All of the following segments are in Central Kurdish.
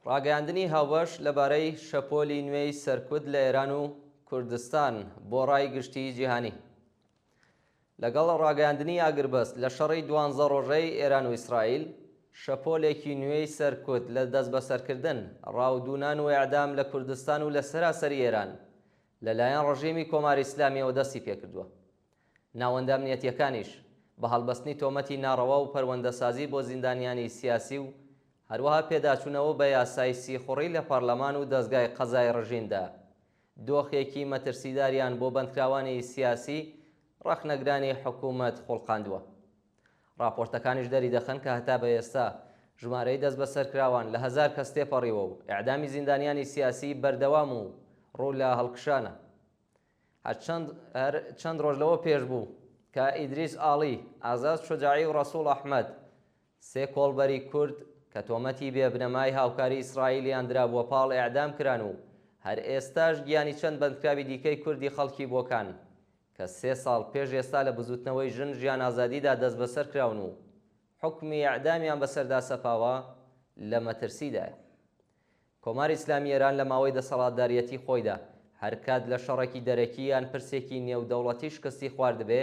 ڕاگەیاندنی هاوبەش لەبارەی شەپۆلی نوێی سەرکوت لە ئێران و کوردستان بۆ ڕای گشتیی جیهانی. لەگەڵ ڕاگەیاندنی ئاگربەست لە شەڕی دوانزە ڕۆژەی ئێران و ئیسرائیل، شەپۆلێکی نوێی سەرکوت لە دەستبەسەرکردن، ڕاودوونان و ئێعدام لە کوردستان و لە سەراسەری ئێران لە لایەن ڕژیمی کۆماری ئیسلامییەوە دەستی پێکردووە. ناوەندە ئەمنیەتییەکانیش بە هەڵبەستنی تۆمەتی ناڕەوا و پەروەندەسازی بۆ زیندانیانی سیاسی و هەروەها پێداچوونەوە بە یاسای سیخوڕی لە پەڕلەمان و دەزگای قەزای ڕژیمدا دۆخێکی مەترسیداریان بۆ بەندکراوانی سیاسی ڕەخنەگرانی حکوومەت خوڵقاندووە. ڕاپۆرتەکانیش دەریدەخەن کە هەتا بە ئێستا ژمارەی دەستبەسەرکراوان لە هەزار کەس تێپەڕیوە و ئێعدامی زیندانیانی سیاسی بەردەوام و ڕوو لە هەڵکشانە. هەر چەند هەر چەند ڕۆژ لەوە پێش بوو کە ئیدریس ئاڵی، ئازاد شوجاعی و ڕەسووڵ ئەحمەد، سێ کۆڵبەری کورد کە تۆمەتی بێ بنەمای هاوکاری ئیسرائیلیان درابووە پاڵ ئێعدام کران و هەر ئێستاش گیانی چەند بەندکراوی دیکەی کوردی خەڵکی بۆکان کە سێ ساڵ پێش ئێستا لە بزووتنەوەی ژن ژیان ئازادیدا دەستبەسەر کراون و حوکمی ئێعدامیان بەسەردا سەپاوە لە مەترسیدایە. کۆماری ئیسلامی ئێران لە ماوەی دەسەڵاتداریەتی خۆیدا هەر کات لە شەڕێکی دەرەکی یان پرسێکی نێودەوڵەتی شکستی خواردبێ،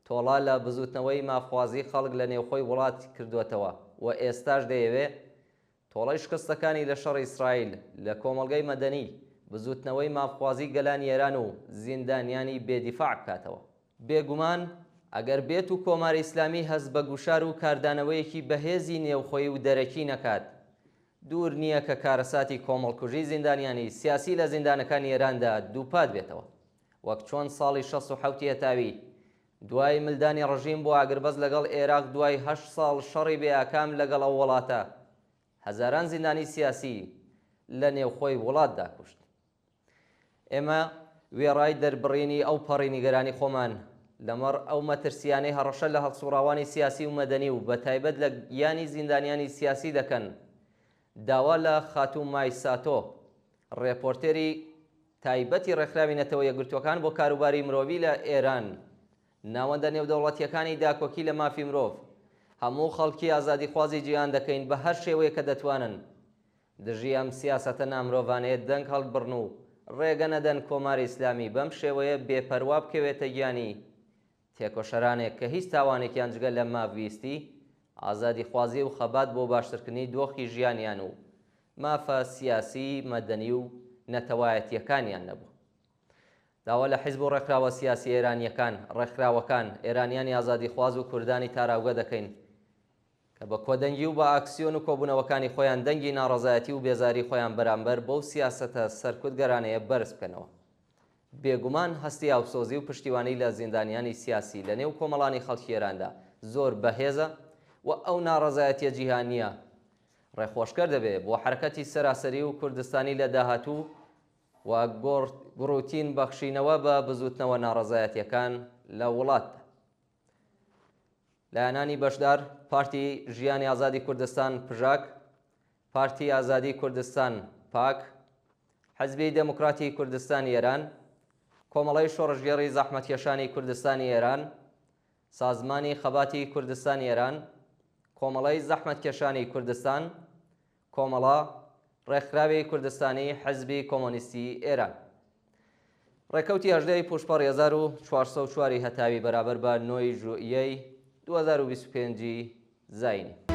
تۆڵە لە بزووتنەوەی مافخوازی خەڵک لە نێوخۆی وڵات کردووەتەوە و ئێستاش دەیەوێ تۆڵەی شکستەکانی لە شەڕی ئیسرائیل لە کۆمەڵگەی مەدەنی، بزووتنەوەی مافخوازی گەلانی ئێران و زیندانیانی بێ دیفاع بکاتەوە. بێگومان ئەگەر بێت و کۆماری ئیسلامی هەست بە گوشار و کاردانەوەیەکی بەهێزی نێوخۆیی و دەرەکی نەکات، دوور نییە کە کارەساتی کۆمەڵکوژی زیندانیانی سیاسی لە زیندانەکانی ئێراندا دووپات بێتەوە. وەک چۆن ساڵی 67 ی هەتاوی دوای ملدانی ڕژیم بۆ ئاگربەست لەگەڵ ئێراق دوای هەشت ساڵ شەڕی بێ ئاکام لەگەڵ ئەو وڵاتە هەزاران زیندانی سیاسی لە نێوخۆی وڵاتدا کوشت. ئێمە وێڕای دەربڕینی ئەو پەڕی نیگەرانی خۆمان لەمەڕ ئەو مەترسییانەی هەڕەشە لە هەڵسوڕاوانی سیاسی و مەدەنی و بەتایبەت لە گیانی زیندانیانی سیاسی دەکەن، داوا لە خاتوو مای ساتۆ، ڕێپۆرتێری تایبەتی ڕێکخراوی نەتەوە یەکگرتووەکان بۆ کاروباری مرۆڤی لە ئێران، ناوەندە نێودەوڵەتییەکانی داکۆکی لە مافی مرۆڤ، هەموو خەڵکی ئازادیخوازی جیهان دەکەین بە هەر شێوەیەک کە دەتوانن دژی ئەم سیاسەتە نامرۆڤانەیە دەنگ هەڵببڕن و ڕێگە نەدەن کۆماری ئیسلامی بەم شێوەیە بێ پەروا بکەوێتە گیانی تێکۆشەرانێک کە هیچ تاوانێکیان جگە لە مافویستی، ئازادیخوازی و خەبات بۆ باشترکردنی دۆخی ژیانیان و مافە سیاسی، مەدەنی و نەتەوایەتییەکانیان نەبووە. داوا لە حیزب و ڕێکخراوە سیاسییە ئێرانییەکان، ڕێکخراوەکان، ئێرانیانی ئازادیخواز و کوردانی تاراوگە دەکەین کە بە کۆدەنگی و بە ئاکسیۆن و کۆبوونەوەکانی خۆیان دەنگی ناڕەزایەتی و بێزاری خۆیان بەرامبەر بەو سیاسەتە سەرکوتگەرانەیە بەرز بکەنەوە. بێگومان هەستی هاوسۆزی و پشتیوانی لە زیندانیانی سیاسی لە نێو کۆمەڵانی خەڵکی ئێراندا زۆر بەهێزە و ئەو ناڕەزایەتیە جیهانییە ڕێخۆشکەر دەبێ بۆ حەرەکەتی سەراسەری و کوردستانی لە داهاتوو و گوڕوتین بەخشینەوە بە بزووتنەوە ناڕەزایەتیەکان لە وڵاتدا. لایەنانی بەشدار، پارتی ژیانی ئازادی کوردستان، پژاک، پارتی ئازادی کوردستان، پاک، حزبی دێموکراتی کوردستانی ئێران، کۆمەڵەی شۆڕشگێڕی زەحمەتکێشانی کوردستانی ئێران، سازمانی خەباتی کوردستانی ئێران، کۆمەڵەی زەحمەتکێشانی کوردستان، کۆمەڵە، ڕێکخراوی کوردستانی حزبی کۆمۆنیستی ئێران. ڕێکەوتی 18 ی پووشپەڕی 1404 ی هەتاوی بەرابەر بە 9 ی ژوئیەی 2025 ی زایینی.